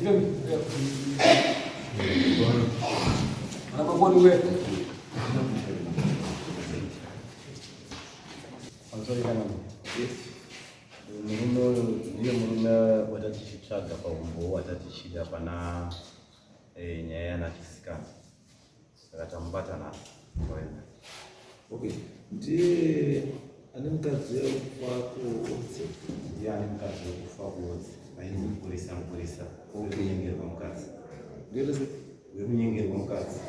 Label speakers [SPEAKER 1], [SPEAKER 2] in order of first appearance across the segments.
[SPEAKER 1] Murume uyu ndiye murume watatichitsvaga paumbowo watatichida pana eh, nyaya yana chisikana saka tamubata nhasi.
[SPEAKER 2] Okay, ndiye ane mukadzi wekufa kuodzi.
[SPEAKER 1] Ndiye ane mukadzi wekufa kuodzi ainzi mupurisa mupurisa wekunyengerwa mukadzi.
[SPEAKER 2] Ndiye
[SPEAKER 1] wekunyengerwa mukadzi.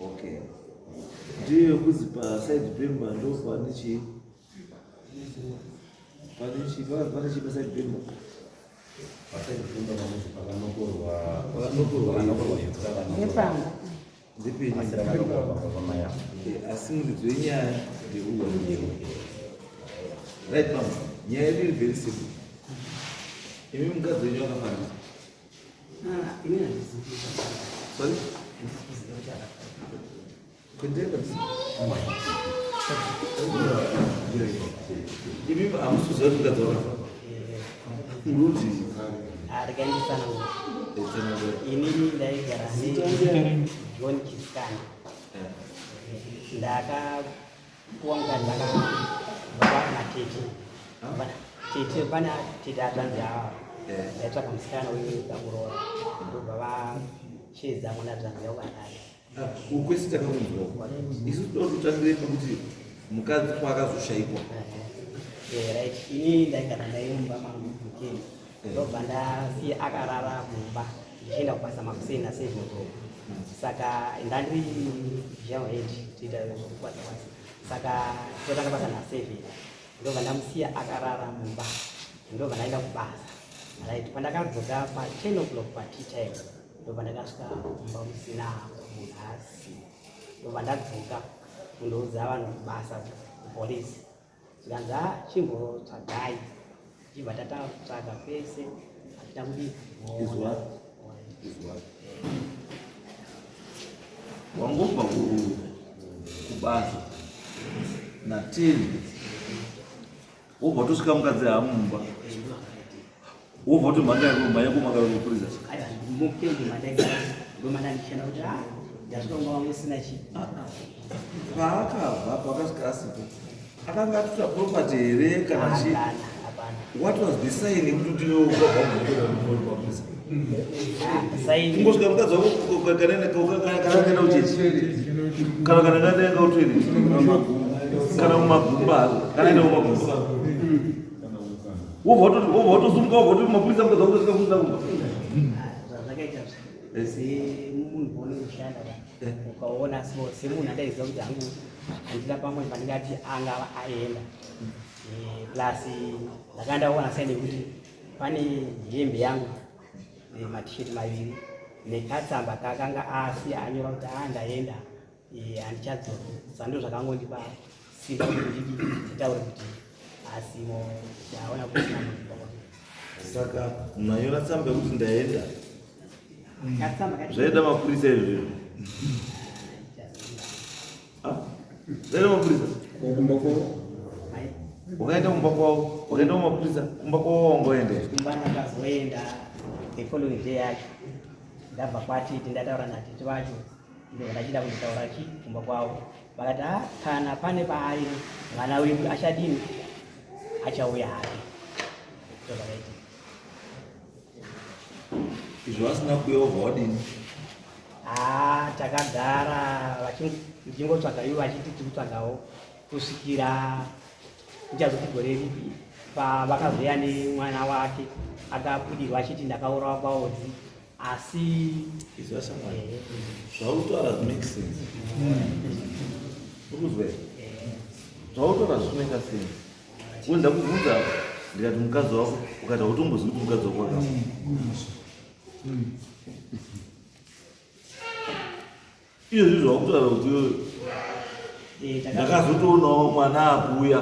[SPEAKER 2] Okay, ndiye wekuzi paside pemba ndo pane chii pane chii pane chii paside pemba
[SPEAKER 1] paside pemba pamuzi pakanokorwa
[SPEAKER 2] pakanokorwa
[SPEAKER 1] pakanokorwa ivhu
[SPEAKER 3] rakanopamba
[SPEAKER 2] ndipini asi muridzi wenyaya ndeuyu. Right mama, nyaya yedu iri very simple. Imi mukadzi wenyu akafanira. Sorry? Kuendeka. Imi hamusi kuziva kuti mukadzi wakafa. Muruti.
[SPEAKER 3] Regai inini ndaigara John Chisikana. Ndakapuwa mukadzi akabva natete. Tete pana tete hanzvanzi ava ndaitsvaga musikana wekakuroora, ndobva vachedza mwana hanzvanzi yavo vanai.
[SPEAKER 2] Ukwesi takamunzwa isu toda kutotangire pekuti mukadzi kwaakazoshaikwa.
[SPEAKER 3] Right, ini ndaigara naye mumba mangu mukeni, ndobva ndasiya akarara mumba ndichienda kubasa makuseni na 7 o'clock. Saka ndandiri general head, tiita zvokubasa basa, saka totanga basa na7, ndobva ndamusiya akarara mumba, ndobva ndaenda kubasa. Right, pandakadzoka pa 10 o'clock, pa tea time, ndobva ndakasvika mumba musina munhu asi. Ndobva ndadzoka kundoudza vanhu kubasa, kupolisi, zvikanzi, "Ah, chimbotsvagai." Chibva tatatsvaga pese, hatina kudii.
[SPEAKER 2] Izwa. Izwa. Wangobva kubasa na10, wobva watosvika mukadzi haamumba, wobva watomhanya kumhangara kumapurisa.
[SPEAKER 3] Mukendi mandaigara ndomanda ndichienda kuti a ndasvika kumba musina chii.
[SPEAKER 2] Paakabva, paakasvika asipo, akanga atuta property here kana chii?
[SPEAKER 3] Hapana, hapana.
[SPEAKER 2] What was the sign yekuti utiwabva mapurisa?
[SPEAKER 3] Sign.
[SPEAKER 2] Kungosvika mukadzi wako kana kaenda kuchechi kana kaenda kutoilet kana mumagumba, kana enda mumagumba, wobva watosumuka, wobva watoti mapurisa, mukadzi wako tosvika kusina kumba.
[SPEAKER 3] Zvazvakaita semunhu paunenge uchishanda, ukaona so semunhu andaiziva kuti hangu handina pamwe pandingati angava aenda. Plus ndakanga ndaona sign yekuti pane hembe yangu, matisheti maviri nekatsamba kakanga asiya anyora kuti a ndaenda, handichadzoki. Saka ndo zvakangondipa simba kuti ndidi nditaure kuti asimo, ndaona kusina munhu pamwe.
[SPEAKER 2] Saka munhu anyora tsamba yekuti ndaenda,
[SPEAKER 3] Katsamba kati
[SPEAKER 2] zvaida mapurisa izvozvo? Ah, zvaida mapurisa.
[SPEAKER 4] Kumba kwavo.
[SPEAKER 3] Ai,
[SPEAKER 2] Wakaenda kumba kwavo, wakaenda kumapurisa, kumba kwavo wangoenda?
[SPEAKER 3] Kumba ndakazoenda the following day yacho. Ndabva kwatete, ndataura natete vacho, ndobva ndachida kundotaura chi kumba kwavo. Vakati, "Ah, kana pane paari mwana wedu achadini, achauya hake." Ndozvakaitika.
[SPEAKER 2] Izvo asina kuuya, wobva wadini?
[SPEAKER 3] Ah, takagara ndichingotsvaga, ivo vachiti tiri kutsvagawo, kusvikira ndichazoti gore ripi pavakazoya nemwana wake akabudirwa achiti ndakaurawa kwaOdzi, asi
[SPEAKER 2] Izwa shamwari, zvautaura zvimake sense, urikuzwa here? Zvautaura zvinomeka sense. Uye ndakubvunza ndikati mukadzi wako, ukati hautombozivi kuti mukadzi wako wakafa. Izvozvi zvawakutaura kuti iwewe ndakazotoonawo mwana akuuya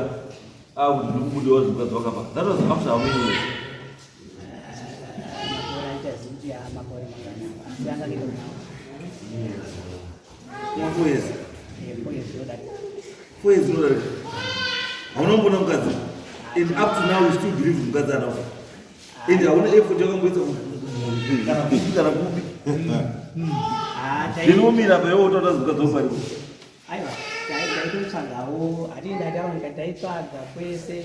[SPEAKER 2] akuti ndikubudiwa kuti mukadzi wakafa, that was after how many years?
[SPEAKER 3] Makore andichazivi kuti makore mangani, asi anga kuita
[SPEAKER 2] Kuma 4 years?
[SPEAKER 3] 4 years inodarika.
[SPEAKER 2] 4 years inodarika, haunomboona mukadzi, and up to now you still believe mukadzi anafa, and hauna effort yakamboita kumhuri? Kana kupi kana kupi.
[SPEAKER 3] Ah,
[SPEAKER 2] Ndinomira pa iwe utoda mukadzi wako aripo.
[SPEAKER 3] Aiwa, taitotsvagawo, hati ndataura taitsvaga kwese.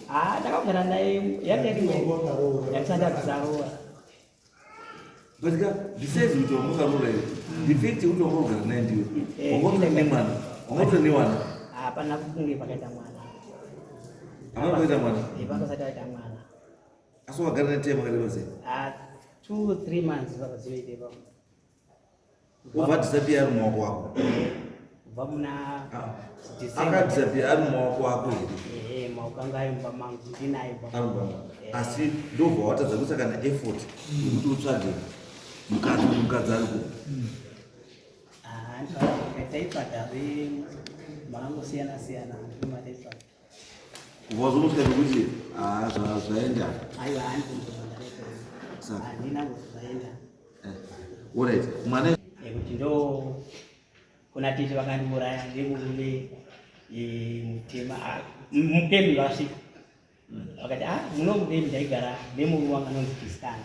[SPEAKER 3] Ah, ndakagara naye yanga iri ndakasati abvisaroora.
[SPEAKER 2] But ka besides kuti wamakaroora here, the fact yekuti wangogara naye ndiwe. Wangotora nemwana. Wangotora newana.
[SPEAKER 3] Hapana kunge pakaita mwana.
[SPEAKER 2] Hapana pakaita mwana.
[SPEAKER 3] Eh, pakasati aita mwana.
[SPEAKER 2] Asi wagara naye time yakareba sei?
[SPEAKER 3] Ah, 2 3 months vakazivaite ipapo.
[SPEAKER 2] Wobva disappear ari mumaoko ako.
[SPEAKER 3] Kubva muna
[SPEAKER 2] Ah.
[SPEAKER 3] December.
[SPEAKER 2] Akadisappear ari mumaoko ako here?
[SPEAKER 3] Ehe, maoko anga ari mumba mangu ndinaye mumba
[SPEAKER 2] Ari
[SPEAKER 3] mangu.
[SPEAKER 2] mumba mako. Asi ndobva watadza kuisa kana effort yekuti utsvage mukadzi kuti mukadzi ari kupi.
[SPEAKER 3] Ah, taitsvaga makangosiyana siyana ndimataitsvaga.
[SPEAKER 2] Kubva wazonosvika pekuti ah, zvaenda.
[SPEAKER 3] Aiwa, handikumbozwa ndarepo.
[SPEAKER 2] Saka.
[SPEAKER 3] Handina kuzvaenda.
[SPEAKER 2] Alright, mwana
[SPEAKER 3] Nekuti ndo kuna tete vakandiuraya nemurume mutema mupembi vasvika vakati ah muno mupembi ndaigara nemurume wanga anonzi Chisikana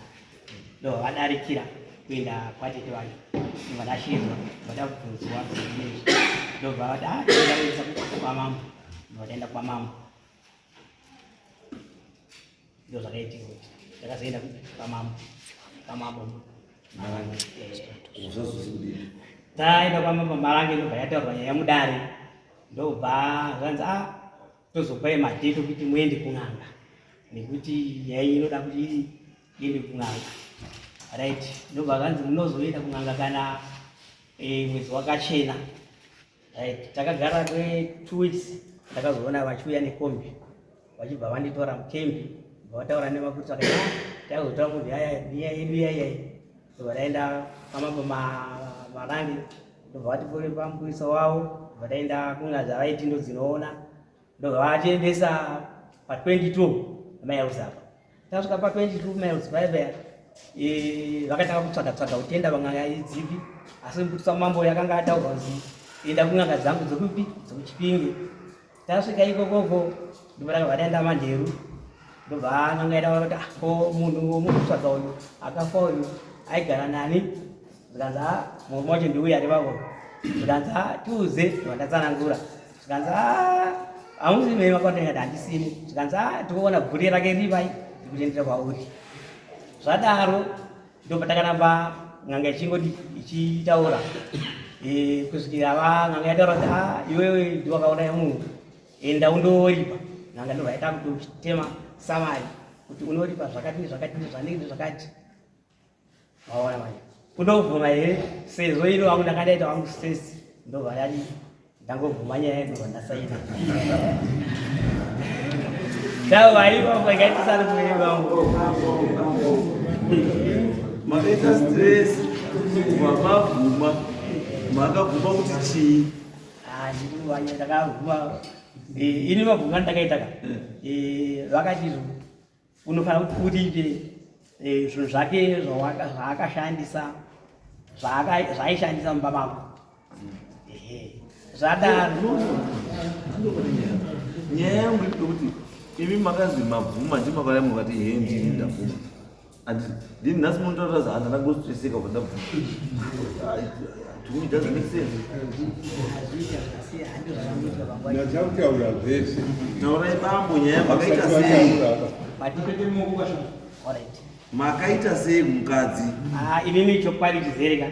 [SPEAKER 3] ndo vadarikira kuenda kwatete vacho ndobva ndashedzwa ndobva ndabvunzwa ndobva vati ah ndakuendesa kwamambo ndobva ndaenda kwamambo ndo zvakaitika kuti ndakazoenda kwamambo kwamambo
[SPEAKER 2] zvazozi kudini?
[SPEAKER 3] Taenda kwamambo Marange ndobva yataurwa nyaya mudare ndobva zvanzi a tozopai madheti okuti muende kun'anga nekuti nyaya iyi inoda kuti iende kun'anga right ndobva zvanzi munozoenda kun'anga kana mwedzi wakachena right takagara kwe 2 weeks ndakazoona vachiuya nekombi vachibva vanditora mukembi bva vataura nemapurisa vakati "Ah, takuzotora kombi yaya yedu yaya ndobva taenda pamambo Marange ndobva vatipore pamupurisa wavo ndobva taenda kun'anga dzavaiti ndo dzinoona ndobva vatiendesa pa 22 miles apa tasvika pa 22 miles paya paya vakatanga kutsvaga tsvaga kutenda van'anga idzipi asi mupurisa mambo yakanga ataurwa kunzi enda kun'anga dzangu dzekupi dzekuchipinge tasvika ikokoko ndobva takabva taenda manheru ndobva n'anga yaita kuti "Ah, ko munhu womukutsvaga uyu akafa uyu aigara nani zvikanzi "Ah, murume wacho ndiuyu ari pako zvikanzi "Ah, tiuze ndobva ndatsanangura zvikanzi "Ah, hamusi mene makatengati handisini zvikanzi "Ah, tikuona bvuri rake rivai ndikutendera kwauri zvadaro ndobva takaramba n'anga ichingoti ichitaura kusvikira va n'anga yataura kuti "Ah, iwewe ndiwakauraya munhu enda undoripa n'anga ndobva yaita kutotema samari kuti unoripa zvakati nezvakati nezvanenge nezvakati maona manje kundobvuma here sezvo ino wangu ndakandaita wangu stress ndobva ndati ndangobvuma nyaya ndobva ndasaina tavaiva ikaitisana kuveri vangu
[SPEAKER 2] Makaita stress kubva mabvuma makabvuma kuti chii?
[SPEAKER 3] Ndikuvanya ndakabvuma ini mabvuma ndakaita ka vakati izvo unofanira kuti uripe zvinhu zvake zvaakashandisa zvaaishandisa mumba mako Ehe. Zvadaro
[SPEAKER 2] Nyaya yangu iri pekuti imi makazi mabvuma ndimakaura mukati he ndini ndabvuma anditi ndini nhasi munotaura kuti handana kustreseka kubva ndabvuma to me it doesn't make sense.
[SPEAKER 3] Hazviita zvakasiya handizvo zvakangoitika panguva iyi.
[SPEAKER 4] Ndachakutaura zvese.
[SPEAKER 2] Taurai bambo nyaya makaita sei?
[SPEAKER 3] Alright.
[SPEAKER 2] Makaita sei mukadzi?
[SPEAKER 3] Ah, inini chokwadi chizereka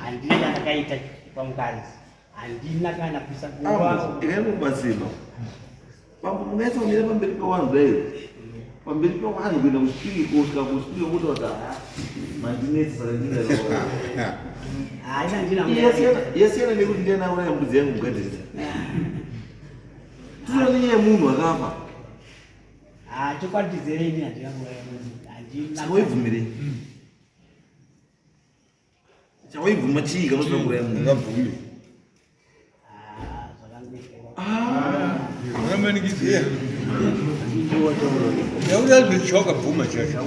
[SPEAKER 3] handina chandakaita pamukadzi handina kana kuisa
[SPEAKER 2] Ambo, ikainobatsira bambo mungaisa kumira pamberi pevanhu dai pamberi pevanhu kuenda kuchipiri kusvika kuchipiri kuti kuti ha mandinetsa saka ndinda
[SPEAKER 3] haina handina
[SPEAKER 2] yasiyana nekuti ndiani auraya mbudzi yangu mugadheni tinoona nenyaya yemunhu akafa.
[SPEAKER 3] Ah, chokwadi chizere ini handina kuuraya munhu handina
[SPEAKER 2] Saka waibvumirei? Chawaibvuma chii kana usina kuuraya munhu?
[SPEAKER 4] Ungabvumi.
[SPEAKER 3] Ah, zvakangoitika.
[SPEAKER 4] Ukamanikidzira. Yaura zvawakabvuma chacho.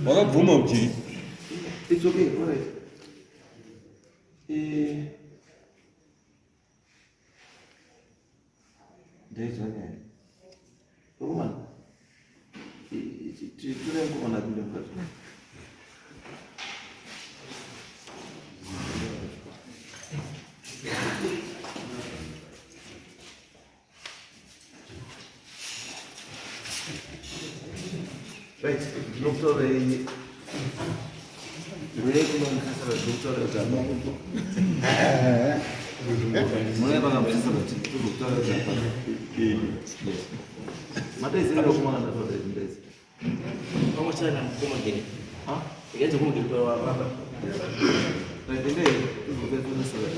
[SPEAKER 4] Wakabvuma kuti
[SPEAKER 2] It's okay, all right. Ndaizwa nyaya. Vakomana. Tune mukomana apinde mukati. Right, ndinokutaurei uyai kuno mukasara ndinokutaurei kuti apa munenge pakamusasara tozokutaurei kuti apa yes mataizirira kumana ndataurei ndaizi Ah? Right, endei tozokutaurei.